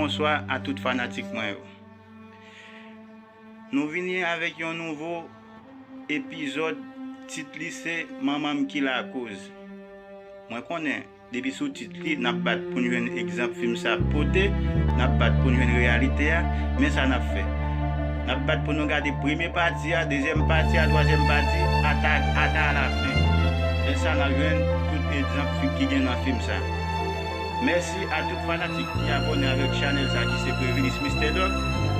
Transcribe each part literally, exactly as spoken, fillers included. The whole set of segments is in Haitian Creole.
Bonswa a tout fanatik mwen yo. Nou vini avèk yon nouvo epizòd, tit li se Manman m ki lakoz. Mwen konnen, depi sou tit li, n ap bat pou n jwenn egzanp fim sa ap pote, n ap bat pou n jwenn reyalite a, men sa n ap fè. N ap bat pou nou gade premye pati a, dezyèm pati a, twazyèm pati, ata, ata alafen. Men sa n ap jwenn tout egzanp fi-, ki gen nan fim sa. Mèsi a tout fanatik ki abòne avèk chanèl sa ki se Previnis Mister Doc.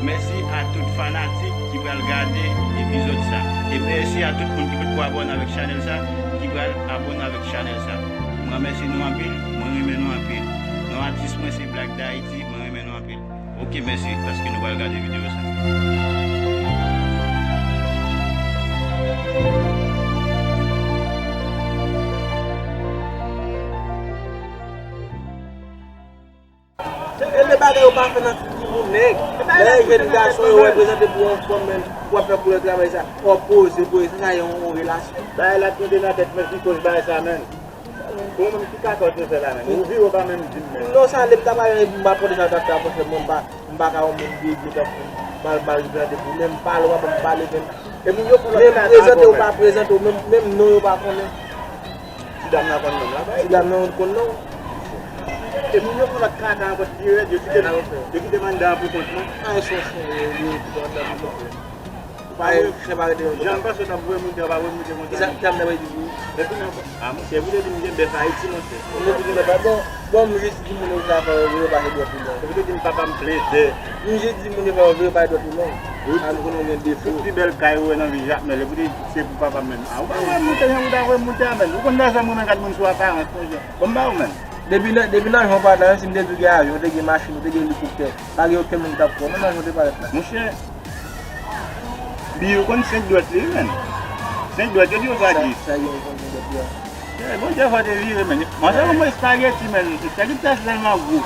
Mèsi a tout fanatik ki pral gade epizòd sa. E mèsi a tout moun ki potko abòne avèk chanèl sa, ki pral abòne avèk chanèl sa. Mwen remèsye nou anpil, mwen renmen nou anpil. Non atis mwen se Black D'Haïti, mwen renmen nou anpil. Ok, mèsi paske nou pral gade videyo sa. E de bagay yo pa fè nan figi moun nèg. Lè jèn gason yo wè prezante pou yon fanm menm, w ap fè koulè travay sa. Ò poze, poze, sa, sa yon, yon relasyon. Bagay la tonbe nan tèt mwen ki koz bagay sa menm. Bon, mwen ki kaka w te fè la menm. Ou vire w pa menm di m menm. Non, sa lè m ta pale, m pa pote sa w t ap fè a, paske mwen m pa, m pa ka yon moun debyen tankou m. M al, m al prezante pou menm pale, w ap ban m pale menm. E moun yo fè lòt kaka ankò menm. Menm prezante w pa prezante w, menm, menm non yo pa konnen. Ti dam nan konn non la, bay. Ti dam nan konn non. E moun yo fè lòt kaka ankò pi rèd, yo kite, yo kite m anndan an pou kont mwen. Ay, son chen, yo, yo kite w anndan pou kont mwen. Ou pa wè, chen pa rete yon jan m panse w t ap voye moute, w pa voye moute konsa. Kisa, kisa m t ap di pou ou? Epi nan, a, monchè, ou te di m gen bèf Ayiti, monchè. Ou te di gen bèf, bon, bon, m jis di moun yo sa fè yo vire pase dwèt ou long. Ou te di m papa m plede. M jis di moun yo fè yo vire pase dwèt ou long. Wi. A, nou konnen w gen defo. Tout pi bèl kay ou wè nan vil Jakmèl, epi w te di se pou papa m menm. A, ou pa voye moute jan ou ta voye moute a menm. Ou konn nan zòn mwen menm gad moun sou aparans, monchè. Bon, m ba ou menm. Depi nan, depi nan jan w pale la, menm si m te di w gen avyon, w te gen machin, w te gen elikoptè, pa gen okenn moun ki t ap kwè w, menm nan jan w te parèt la. Monchè, Bill konn senk dwèt li, wi, menm. Senk dwèt, yo di yo pa di. Sa, sa gen yon konn senk dwèt li a. Eh, Bondye fò te vire, menm. Mwen, se yon espageti, menm. Espageti sa se tèlman gwo.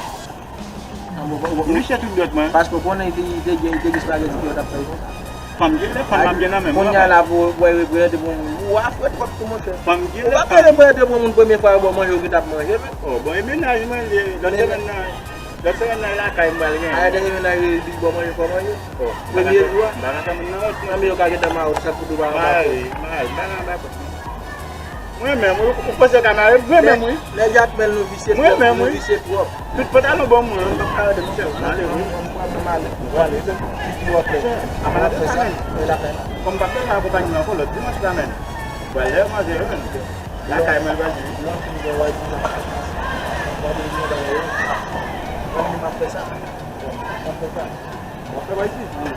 Li chè tout dwèt mwen. Paske w konnen li te, li te gen, li te gen espageti ke yo t ap fè yo konsa. Fanm gen, fanm ap gen nan men mwen. Kounye a la pou w reprezante pou yon moun. Ou afrèt wòp tou, monchè. Fanm gen. Ou pa ka reprezante pou yon moun premye fwa yo ba w manje, ou gentan ap manje, men. Oh, bon, e mennaj mwen, lòt semèn nan, lòt semèn nan, e lakay mwen al gen. A, dènye mennaj li, li ba w manje, fò manje. Oh, premye jou a. M pa ka fè moun nan wont, non. Nan men yo ka gentan mawòt, sa pou tou pa anba. Mare, mare, m pa nan anba kòt, non. Mwen menm, ou, ou panse yo ka mare m? Mwen menm, wi. Nèg Jakmèl nou visye twòp, nou visye twòp. Tout pantalon bon moun, nou p ap ka rete, monchè. N ale, wi. N ale, se pipi w ap fè. Monchè, apa n ap fè sa menm? Kòm m p ap fè sa akonpanye m ankò, lòt dimanch la menm. Pral lè manzè yo menm. Lakay mwen l pral di. Lè w fin gen w al di sa. W ap di m bagay yo. Mwen menm m ap fè sa. M ap fè sa. W ap fè w al di? Wi.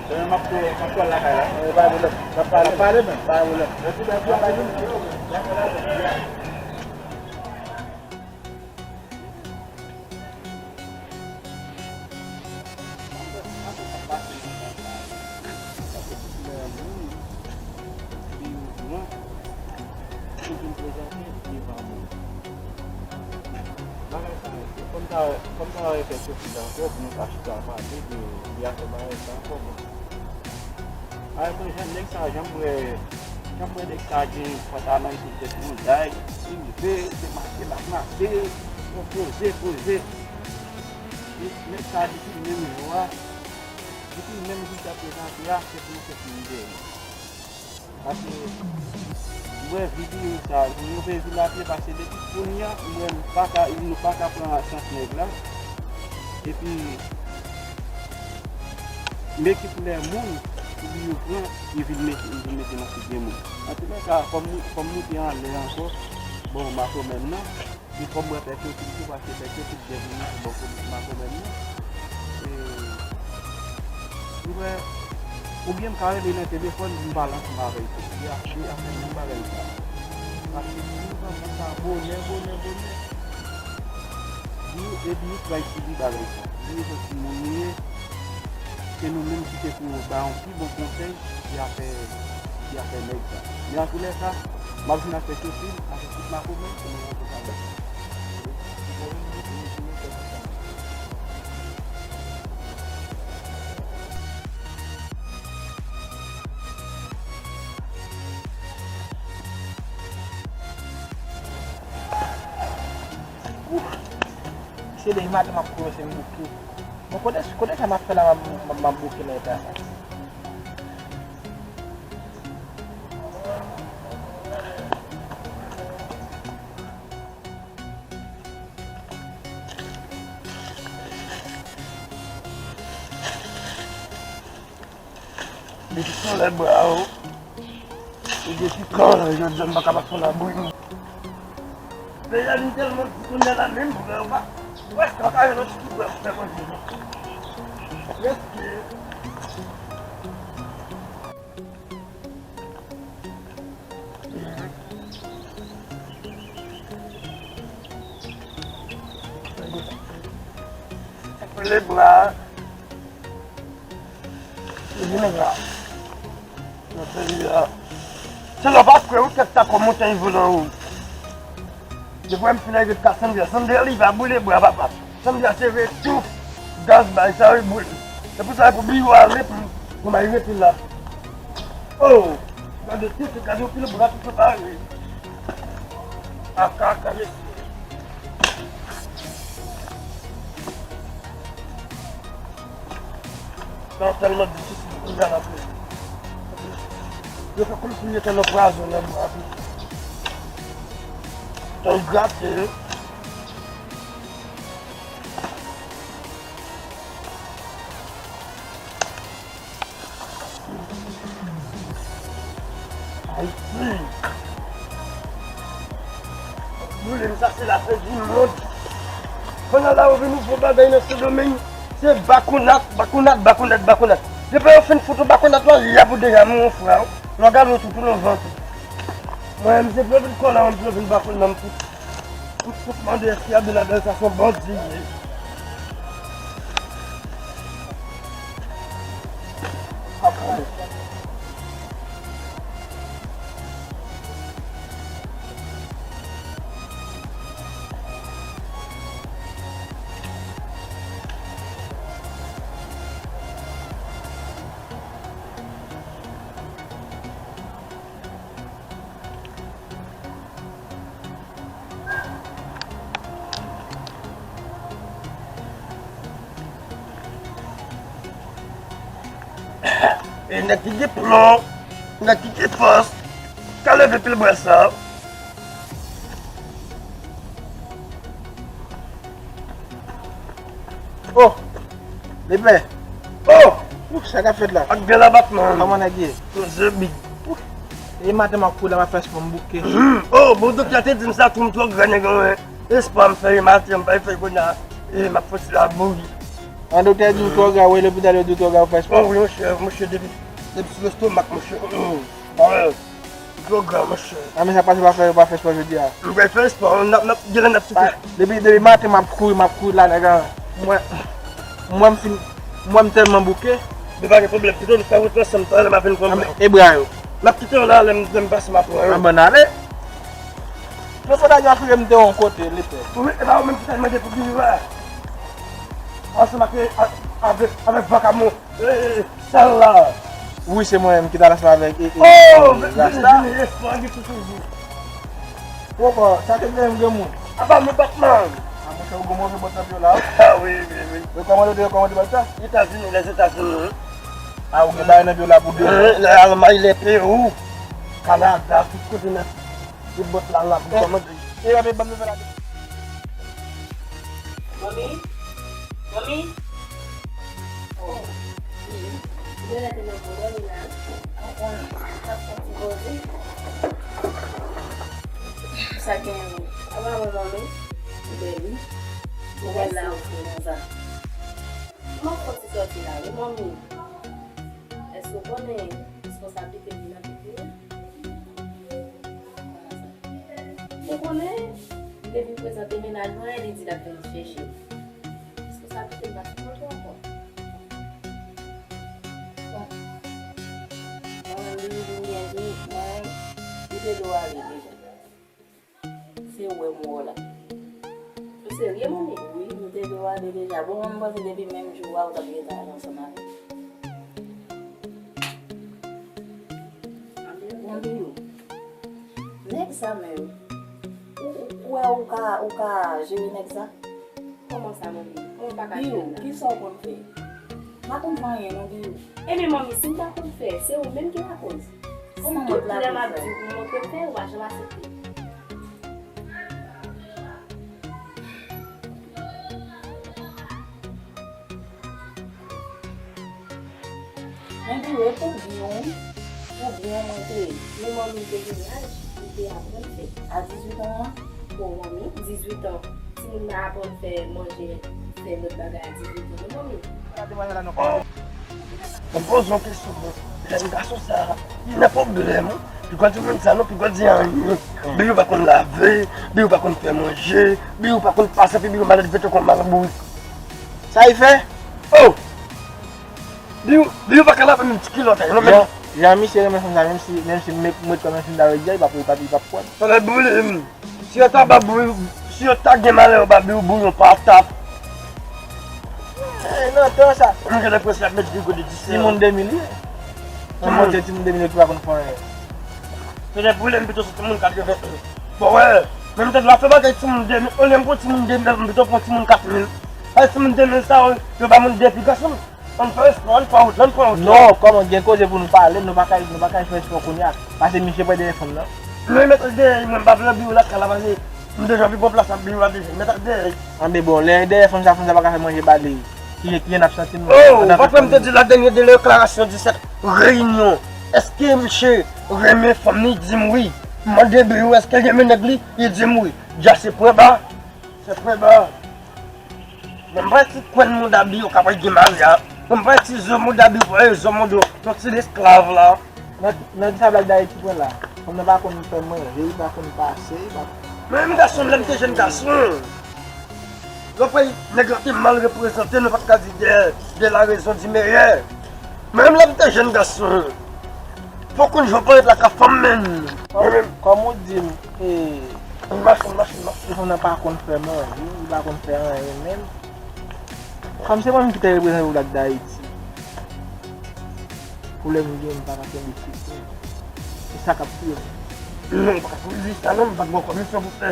Demen m ap tou, m ap tou al lakay la. Wi, pa gen pwoblèm. N ap pale. N ap pale menm. Pa gen pwoblèm. Mèsi, mèsi, mèsi. Bagay sa, fò m ta, fò m ta wè kèk sòti la ankò pou nou ka chita pale de, de afè bagay sa ankò, bon. Ay, mwen, jan nèg sa, jan m wè, jan m wè nèg sa gen pantalon sou tèt, bouday, li leve, se mache l ap mache, poze, poze. E nèg sa, depi menm jou a, depi menm jou l t ap prezante a, se pou l fè fini dèyè. Paske, m wè videyo sa, nou pe vin apye, paske depi kounye a, m wè m pa ka, nou pa ka pran sans nèg la. Epi, m ekip lè moun, pou li yo pran, li vin mete, li vin mete nan figi moun. Antoulèka, fò m, fò m moute anlè ankò, bon, makomè m nan. Li fò m wè Pè Tchofil tou, paske Pè Tchofil byen vini sou bò kote makomè m nan. E, m wè, oubyen m ka rele nan telefòn, m pale ansanm avè l tou. Li ap, li ap fè menm bagay sa. Paske li pran moun sa bonè, bonè, bonè. Li, epi li pral sibi bagay sa. Li rezon timoun li ye. Se nou menm ki te pou ba yon pi bon konsèy ki afè, ki afè nèg sa. Men antoulèka, m ap vin avèk Tchofil, avèk tout makomè, pou nou rankontre avèk li. Se de maten m ap koumanse m bouke. Bon, kote, kote sa m ap fè la, m ap, m ap, m ap bouke nan eta sa. Li te sou lè bra w. Li te pikan, jodi a m pa kapab fè labou. Peyi a vin tèlman di kounye a la menm bwè ou pa. Wè, sa pa yon lòt ti bwè pou fè manje non. Prèske. Lè bra. Vini la. Nan peyi a. Se lè w pa kwè ou tèt ta kòm montanj volan ou. Depi w wè m fin rive ta Sandra. Sandra li va boule bra papa. Sandra se retouf gaz bay sa wi boule. Se pou sa pou biwo ale pou, pou may rete la. Oh! Gade tete, gade yon pil bra ki separe. Aka, aka, mesye. Sa tèlman difisil pou gade apre. Yo fè kòmsi yo te nan pwazon nan bwa tou. Tan grate. Ayiti. Boule m sa se lafen di mond. Pandan la yo vin ouvri bagay nan Sendomeng, se bakounat, bakounat, bakounat, bakounat. Depi yo fin fout ou bakounat la, y ap ou deja mouri frè. Lè w gade w tou tou nan vant ou. Mwen menm se plen vin kòlè mwen plen vin bakounat m fout. M fout mande èske Abinader sa se yon bandi li ye. E nèg ki gen plon, nèg ki gen fòs, ka leve pil bwè sa. Oh! Lepè! Oh! Ou, sa k ap fèt la? Ak bèl abatman. Kòman nèg ye? Poze big. E maten m ap kouri la, m ap fè spò, m bouke. Oh, bon, doktè te di m sa tou, m twò gran nèg mwen. E spò m fè e maten, m pa fè kounye a. E m ap fè ti labou wi. An doktè di w twò gran, w ale lopital yo di w twò gran, ou fè spò? Oh, wi, monchè, monchè, depi, depi sou lestomak, monchè. Bon. Twò gran, monchè. A, men sa pase pa fè, pa fè spò jodi a. M pral fè spò, n ap, n ap, genlè n ap souke. Depi, depi maten m ap kouri, m ap kouri la, nèg an. Mwen, mwen m fin, mwen m tèlman bouke. Men pa gen pwoblèm, kite nou fè wout la ansanm, talè m ap vin pran mwen. E bra yo? M ap kite w la, lè m, lè m pase m ap pran yo. An, bon, ale. Mwen fò ta gen afire m te yon kote, lepè. Wi, e pa ou menm ki ta mande pou bini la. Ansanm ak, avèk, avèk vakamon. Eh, eh, sa la. Wi, se mwen menm ki t al ansanm avèk, e, e, oh, e, Rasta. Vini, vini, espwa gen pou toujou. Poko, sa te gen granmoun. Apa nou Batman. A, monchè, ou gen move bòt nan pye w la, wi. A, wi, wi, wi. Rekòmande, ou te rekòmande bòt sa? Etazini, Lèzetazini, wi. A, ou gen bagay nan pye w la pou de. Eh, lè Almay, lè Pewou, Kanada, tout kote nan, tout bòt la, la, pou kòmande. E, e, ban m nouvèl la. Manmi? Manmi? Oh. Wi. Mwen la te nan pou dòmi la. Sa fè ti poze. Sa gen wi. Apa mwen manmi? Bèl wi. Mwen la ou fè konsa. Mwen fè ti sòti la wi, manmi. Èske w konnen responsablite vin nan piti a? Ou konnen, depi m prezante mennaj mwen, li di l ap vin chèche m. Responsabilite m pa sou kont ou ankò. Bon. Mwen, li, li, li, li, mwen, li te dwe ale deja. Se ou wè m wè w la. Ou serye, manmi? Wi, li te dwe ale deja. Bon, mwen, m panse depi menm jou a, ou t ap gentan al ansanm avè l. Anpil, anpil. Nèg sa menm. Ou, ou kwè ou ka, ou ka jere nèg sa? Kòman sa, manmi? Mwen pa ka jwenn la. Biyo, kisa w konn fè? M pa konn fè anyen non, Biyo. Ebyen manmi, si m pa konn fè, se ou menm ki lakoz. Kòman mwen ki lakoz? Tout lè m ap di w pou w montre m fè, ou pa janm aksepte. Men Biyo, e pou byen w, pou byen w mwen te ye. Men manmi, m te gen laj, m te aprann fè. A dizuit an an? Bon, manmi, dizuit an, timoun nan aprann fè manje, fè lòt bagay a dizuit an, wi, manmi. Gade mwen la non. Mwen poze yon kesyon, bon. Jèn gason sa, li nan pwoblèm, wi. Piga di moun sa non, piga di anyen. Biyo pa konn lave, Biyo pa konn fè manje, Biyo pa konn pase, epi Biyo malad vèt kon malbourik. Sa li fè? Oh! Biyo, Biyo pa ka lave menm ti kilòt a li non, menm. Jan, jan misye renmen fanm sa, menm si, menm si m met, m met kòm si m ta wè dyè, li p ap, li p ap, li p ap pran. Fòlè boule m. Si yo ta ba bouyon, si yo ta gen malè yo ba bouyon patat. Eh, nan tan sa. Mwen gen lenpresyon y ap met Grigo de disè. Timoun de mil ye. Timoun de, timoun de mil yo ki pa konn fè anyen. Se de pwoblèm pito se timoun katreven. Bon, wè. Men m te dwe fè bagay timoun de mil. Olye m pran timoun de mil, m pito pran timoun kat mil. Ay timoun de mil sa yo, yo ba moun depi gason. Ann fè espò, ann pran wout la, ann pran wout la. Non, kòman gen koze pou nou pale, nou pa ka, nou pa ka fè espò kounye a. Pase misye pran dèyè fanm nan. Men met al dèyè, mwen m pa vle Biyo lakay la, pase m deja pi pran plas ak Biyo a deja. Met al dèyè. Anben bon, lè dèyè fanm sa, fanm sa pa ka fè manje ba li. Ki, ki jan n ap santi nou? Oh, antanke fanmi? Ou pa kwè m te di la dènyè deklarasyon disèt reyinyon. Èske misye renmen fanm li? Di m wi. M mande Biyo, èske l renmen nèg li? Li di m wi. Dja se pwen ba. Se pwen ba. Mwen m pa ti kwenn mouda Biyo k ap gen mari a. Mwen m pa ti zo mouda Biyo, eh, zo mouda, yon ti lesklav la. Nan, nan kisa Black Dayiti pran la? Fanm nan pa konn fè manje, li pa konn pase, li pa konn... Mwen menm gason, lè m te jèn gason, lè w fè nèg la te mal reprezante, nou pa t ka di de, de la raison du meilleur. Mwen menm lè m te jèn gason, fò w konn jwe parèt la ka fanm menm. Kòm, kòm ou di m, e, mache, mache, mache. Fanm nan pa konn fè manje, li pa konn fè anyen menm. Kòm se mwen menm ki te reprezante Black Dayiti, pwoblèm m gen, m pa ka kenbe sou kè. E sa k ap touye m. Non, m pa ka di sa non, m pa t gen komisyon pou fè.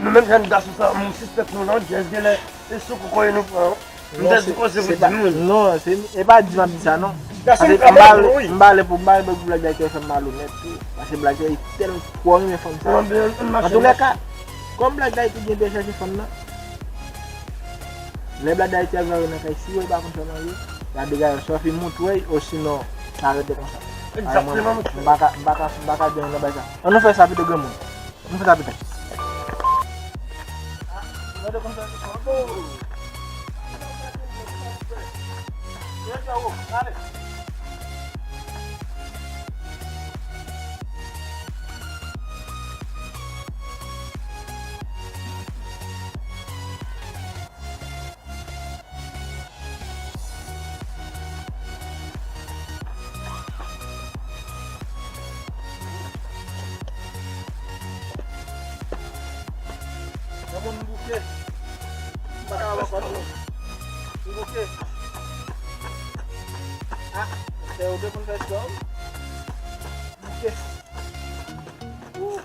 Nou menm jèn gason sa, moun sispèk nou nan dyèz genlè, e sou kou kòye nou pran. M te di koze pou timoun. Non, se, e pa di m ap di sa non. Pase m pa ale pou, m pa ale pou Black Dayiti fè m malonèt tou. Pase Black Dayiti tèlman twò renmen fanm sa. Antoulèka, kòm Black Dayiti gen dwe chèche fanm nan, lè Black Dayiti ap jwe nan kay, si yo pa konn fè manje, y a degaje swa fin moutre y, osinon, sa rete konsa. Egzakteman, monchè. M pa ka, m pa ka, m pa ka di anyen nan bagay sa. Ann nou fè sa pito granmoun. Nou fè sa pito. Yon moun bouke. M pa ka wè kòd mwen. M bouke. Ah, se ou te konn fè spò? Bouke. Wouh.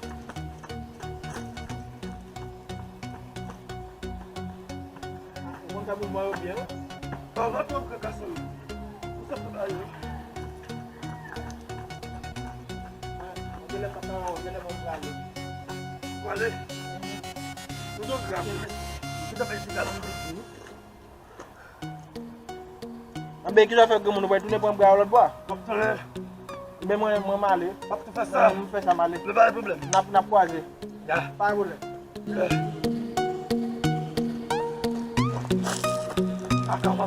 Ou konn fè mouvman yo byen, wi. An, antre, antre, gason. Ou sot tout la, wi. Ou genlè pa ka, ou genlè pa prale. Prale? Ou sot grav, wi. Ou ta fè ti gason, wi. Anben, kisa w fè granmoun, ou pral tounen pran bra yo lòt bò a? M ap tounen. Enben, mwen, mwen, m ale. M ap tou fè sa. M fè sa, m ale. Men pa gen pwoblèm. N ap, n ap kwaze. Ya. Pa gen pwoblèm. Ya. Aka, m